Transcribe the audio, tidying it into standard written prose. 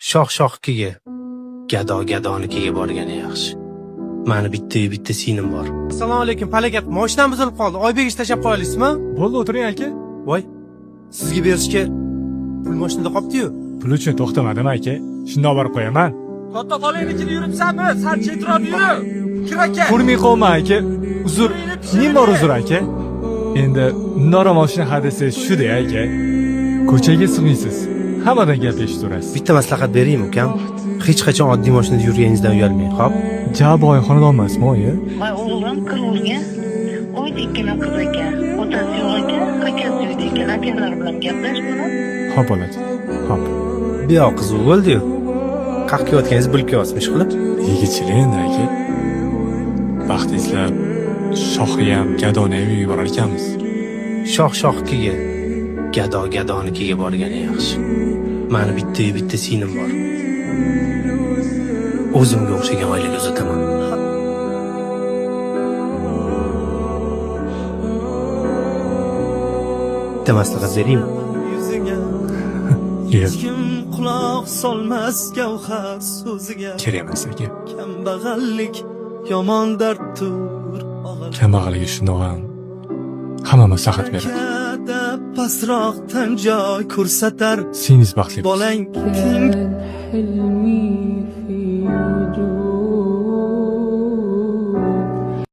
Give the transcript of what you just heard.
Shoh shohnikiga, gado gadonikiga borgani yaxshi. Mani bitta bitta singlim bor. Assalomu alaykum, palakat. Mashinam buzilib qoldi. Oybek ish tashlab qo'ya olasizmi? Bo'ldi, o'tiring, aka. Voy. Sizga berishga pul mashinada qolibdi-yu. Pul uchun to'xtamadim, aka. Shundoq borib qo'yaman. Katta xolangnikida yuribsanmi? Sal chetroq yur. Kir, aka. Ko'rmay qolma, aka. Uzr. Nim bor uzr, aka. Endi nora mashina haydasangiz shu-da, aka. Ko'chaga sig'maysiz. Hammadan gap eshitaverasiz. Bitta maslahat beraymi, ukam? Hech qachon oddiy mashinada yurganingizdan uyalmang, xo'p? Jaboy xonadon emasmi, oyi? Voy, o'g'lim, kir o'rgan. Uyda ikkala qiz ekan. Otasi yo'q ekan, akasi uyda ekan. Akalari bilan gaplash buni. Xo'p bo'ladi. Xo'p. Bu yoq qiziq bo'ldi-yu. Qayerga kelayotganingizni bilib kelyapsizmi, ishqilib? Yigitchilik endi, aka. Baxt izlab shohni ham, gadoni ham uyga borar ekanmiz. Shoh shohnikiga, gado gadonikiga borgani yaxshi. Mani bitta bitta singlim bor. O'zimga o'xshagan oilaga uzataman. Bitta maslahat beraymi? Yuziga Yo'q, kim quloq solmas gavhar so'ziga. Kerak emas, aka. Kambag'allik yomon dardtur, og'ir. Kambag'alga shundoq ham hamma maslahat beradi. Barakada pastroqdan joy ko'rsatar Sengiz baxtli bo'lsin. bolang. كان حلمي.